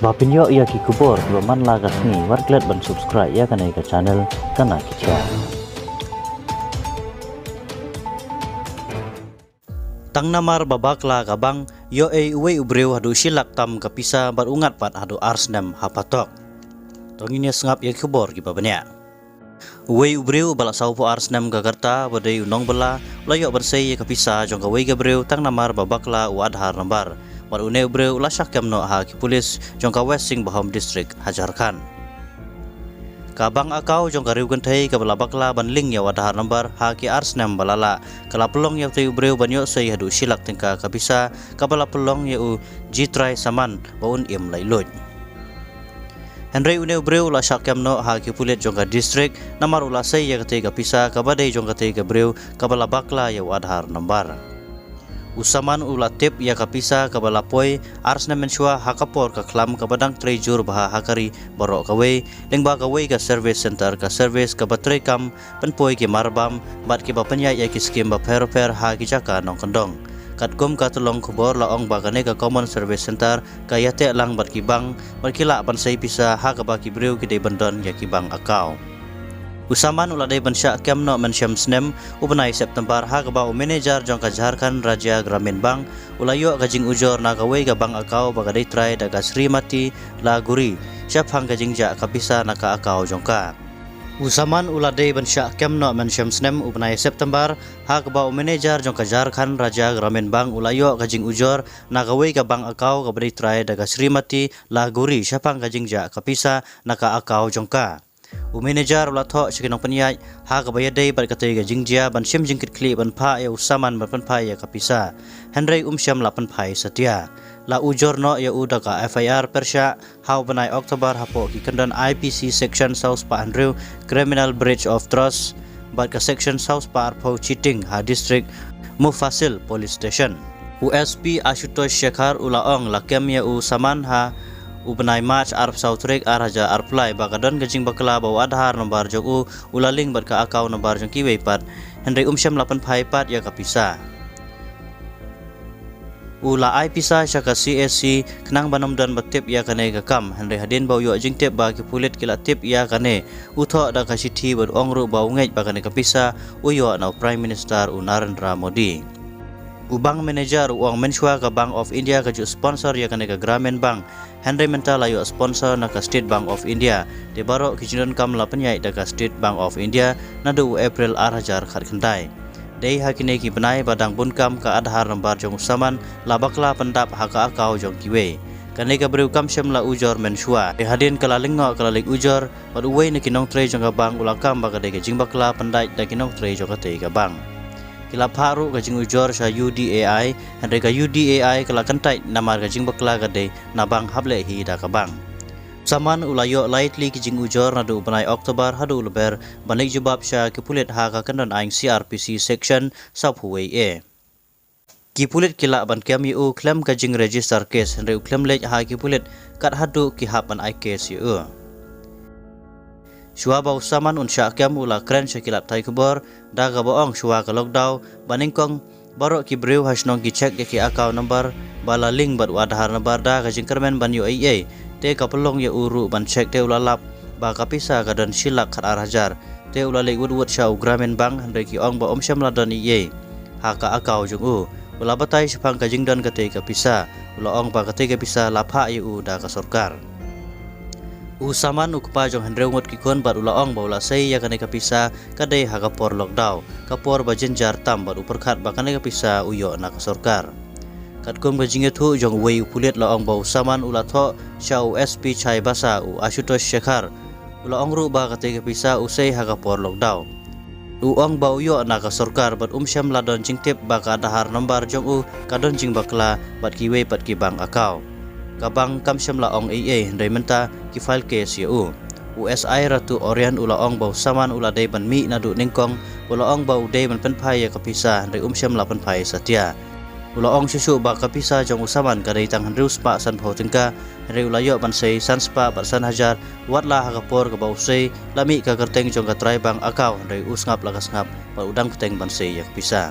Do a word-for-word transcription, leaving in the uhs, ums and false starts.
Ba pynïoh ïa ki khubor kiba man la ka sngi, wat klet ban subscribe ïa kane ka channel Kana Ki Jia. Tang namar ba bakla ka bank, ïoh ei uwei u briew haduh shi lak tam ka pisa bad u ngat pat haduh ar snem ha patok. To ngin ïa sngap ïa ki khubor kiba bniah. Uwei u briew uba la sawphew ar snem ka rta, uba dei u nongbylla, u la ïoh ban sei ïa ka pisa jong kawei ka briew tang namar ba bakla u Aadhaar number. Bad une u briew u la shah kem noh ha ki pulit jong ka West Singbhum District ha Jharkhand. Ka bank account jong ka riew kynthei kaba la bakla ban link ïa u Aadhaar number ha ki ar snem ba la lah, ka la pynlong ïa utei u briew ban ïoh sei haduh shi lak tyngka ka pisa, kaba la pynlong ïa u jingtrai saman ba un im laitluid. Hynrei une u briew u la shah kem noh ha ki pulit jong ka district, namar u la sei ïa katei ka pisa kaba dei jong katei ka briew kaba la bakla ïa u Aadhaar number. U Saman u la tip ïa ka pisa kaba la poi ar snem mynshuwa ha ka por ka khlam kaba dang trei jur bha ha ka ri baroh kawei, lyngba kawei ka service center, ka service kaba trei kam pynpoi ki marbam bad kiba pynïaid ïa ki skim bapher bapher ha ki jaka nongkyndong. Katkum ka tyllong khubor la ong ba kane ka Common Service Center ka ïateh lang bad ki bank bad ki lah ban sei pisa ha kaba ki briew ki dei ban don ïa ki bank account. U Saman u la dei ban shah kem noh mynshem snem u bnai September ha kaba u manager jong ka Jharkhand Rajya Gramin Bank u la ïoh ka jingujor na kawei ka bank account ba ka dei trai da ka Srimati Laguri shaphang ka jingjah ka pisa na ka account jong ka. U Saman u la dei ban shah kem noh mynshem snem u bnai September ha kaba u manager jong ka Jharkhand Rajya Gramin Bank u la ïoh ka jingujor na kawei ka bank account kaba dei trai da ka Srimati Laguri shaphang ka jingjah ka pisa na ka account jong ka. U manager u la thoh sha ki nongpynïaid ha kaba ïadei bad katei ka jingjia ban shim jingkitkhlieh ban phah ïa u Saman ban pynphai ïa ka pisa. Hynrei um shym la pynphai satia. La ujor noh ïa u da ka F I R pyrshah ha u bnai October hapoh ki kyndon I P C section saw spah hynriew, Criminal Breach of Trust, bad ka section saw spah arphew, cheating, ha district Mufassal Police Station. U S P Ashutosh Shekhar u la ong la kem ïa u Saman ha u bnai March arphew saw tarik ar hajar arphew lai ba ka don ka jingbakla ba u Aadhaar number jong u u la link bad ka account number jong kiwei pat, hynrei um shym la pynphai pat ïa ka pisa. U la ai pisa sha ka C A C khnang ban ym don ba tip ïa kane ka kam, hynrei hadien ba u ïoh jingtip ba ki pulit ki la tip ïa kane, u thoh da ka shithi bad u ong ruh ba u ngeit ba kane ka pisa u ïoh na u Prime Minister u Narendra Modi. U bank manager u ong mynshuwa ka Bank of India ka ju sponsor ïa kane ka Gramin Bank, hynrei mynta la ïoh sponsor na ka State Bank of India. Te baroh ki jingdonkam la pynïaid da ka State Bank of India naduh u April ar hajar khatkhyndai. Dei ha kine ki bnai ba dang bun kam ka Aadhaar number jong u Saman la bakla pyndap ha ka account jong kiwei. Kane ka briew kam shym la ujor mynshuwa. Te hadien ka la lyngngoh ka la leit ujor bad uwei na ki nongtrei jong ka bank u la kam ba ka dei ka jingbakla pyndait da ki nongtrei jong katei ka bank. Ki la phah ruh ka jingujor sha U D A I, hynrei ka U D A I ka la kyntait namar ka jingbakla ka dei na bank hap leh hi da ka bank. Saman u la ïoh lai tylli ki jingujor naduh u bnai October haduh u Lber ban leit jubab sha ki pulit ha ka kyndon aiñ C R P C section sawphew wei A. Ki pulit ki lah ban kem ïa u khlem ka jingregister case, hynrei u khlem leit ha ki pulit kat haduh ki hap ban ai case ïa u. Shuwa ba u Saman un shah kem u la kren sha ki lad pathai khubor da kaba ong shuwa ka lockdown ba nyngkong baroh ki briew ha shnong ki check ïa ki account number ba la link bad u Aadhaar number da ka jingkyrmen ban ïoh ei ei. Te ka pynlong ïa u ruh ban check te u la lap ba ka pisa ka don shi lak khat ar hajar. Te u la leit wut wut sha u Gramin Bank hynrei ki ong ba um shym la don ei ei ha ka account jong u. U la batai shaphang ka jingdon katei ka pisa, u la ong ba katei ka pisa la phah ïa u da ka sorkar. U Saman u kpa jong hynriew ngut ki khun bad u la ong ba u la sei ïa kane ka pisa ka dei ha ka por lockdown, ka por ba jynjar tam bad u pyrkhat ba kane ka pisa u ïoh na ka sorkar. Katkum ka jingïathuh jong uwei u pulit la ong ba u Saman u la thoh sha u S P Chaibasa u Ashutosh Shekhar. U la ong ruh ba katei ka pisa u sei ha ka por lockdown. U ong ba u ïoh na ka sorkar bad um shym la don jingtip ba ka Aadhaar number jong u ka don jingbakla bad kiwei pat ki bank account. Ka bank kam shym la ong ei ei hynrei mynta ki file case ïa u. U S I Ratu Orian u la ong ba u Saman u la dei ban mih naduh nyngkong, u la ong ba u dei ban pynphai ïa ka pisa hynrei um shym la pynphai satia. U la ong shuh shuh ba ka pisa jong u Saman ka dei tang hynriew spah sanphew tyngka, hynrei u la ïoh ban sei san spah bad san hajar, wat la ha ka por kaba u sei la mih ka kyrteng jong ka trai bank account hynrei u sngap la ka sngap bad u dang bteng ban sei ïa ka pisa.